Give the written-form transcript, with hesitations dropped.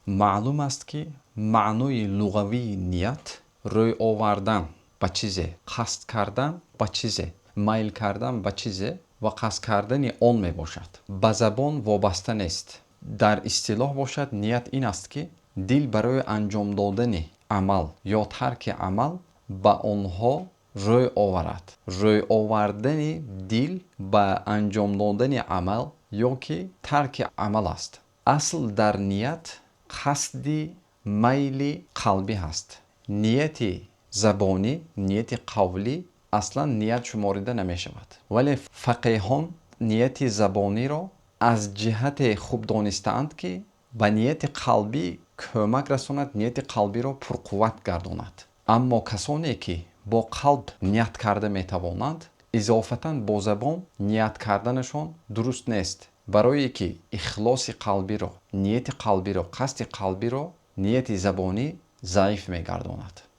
Маълум аст, ки маънои луғавии ният рӯй овардан ба чизе, қасд кардан ба чизе, майл кардан ба чизе ва қасд кардани он мебошад, ба забон вобаста нест. Дар истилоҳ бошад, ният ин аст, ки дил барои анҷом додани амал ё тарки амал ба онҳо рӯй оварад. Рӯй овардани дил ба анҷом додани амал ё ки тарки амал аст. Асл дар ният қасди майли қалбӣ ҳаст. Нияти забонӣ, нияти қавлӣ аслан ният шуморида намешавад, вале фақеҳон нияти забониро аз ҷиҳате хуб донистаанд, ки ба нияти қалбӣ кӯмак расонад, нияти қалбиро пурқувват гардонад. Аммо касоне ки бо қалб ният карда метавонанд, изофатан бо забон ният карданашон дуруст нест, барое ки ихлоси қалбиро, нияти қалбиро, қасди қалбиро нияти забонӣ заиф мегардонад.